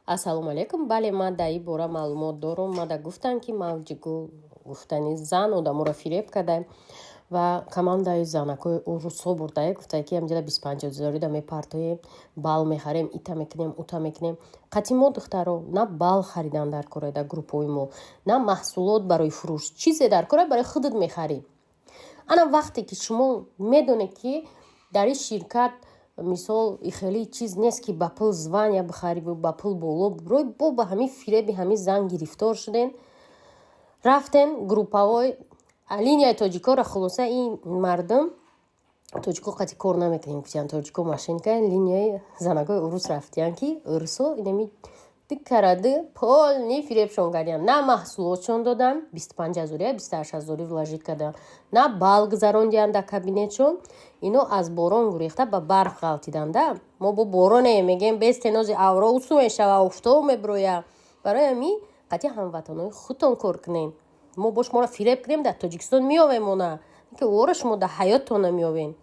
Ассалому алайкум. Бале, ман дар ин бора маълумот дорум. Мада гуфтанд, ки Мавҷигул гуфтани зан одаморо фиреб карда ва командаи занакҳои урусҳо бурдае, гуфтае, ки ҳамҷода 25 ҳазорида мепартоем, бал мехарем, ита мекунем, ута мекунем. Қати мо, духтаро, на бал харидан дар кора дар группҳои мо, на маҳсулот барои фурӯш, чизе дар кора, барои худат мехарӣ. Ана вақте ки шумо медонед, ки дар ин ширкат, мисол, хеле чиз нест, ки ба пул звания бихариву ба пул боло бирой, бо ба ҳамин фиреби ҳамин зан гирифтор шуден, рафтен группаҳои линияи тоҷикоро. Хулоса, ин мардум тоҷико қати кор намекунем гуфтиян, тоҷико мошенника, линияи занакҳои урус рафтиян, ки урусҳо инами дикарады полный фиребшон кардиян. На маҳсулотшон додан, 25 ҳазория, 28 ҳазорӣ вложить кардан, на бал гузарондиян дар кабинетшон. Ино аз борон гурехта ба барф ғалтиданда. Мо бо бороне мегем, без тенози авро усу мешава, офтоб мебироя. Барои ҳамин қати ҳамватанои худтон кор кунем. Мо бо шуморо фиреб кунем, дар Тоҷикистон меовем, она ки ора шумо дар ҳаёттон намеовем.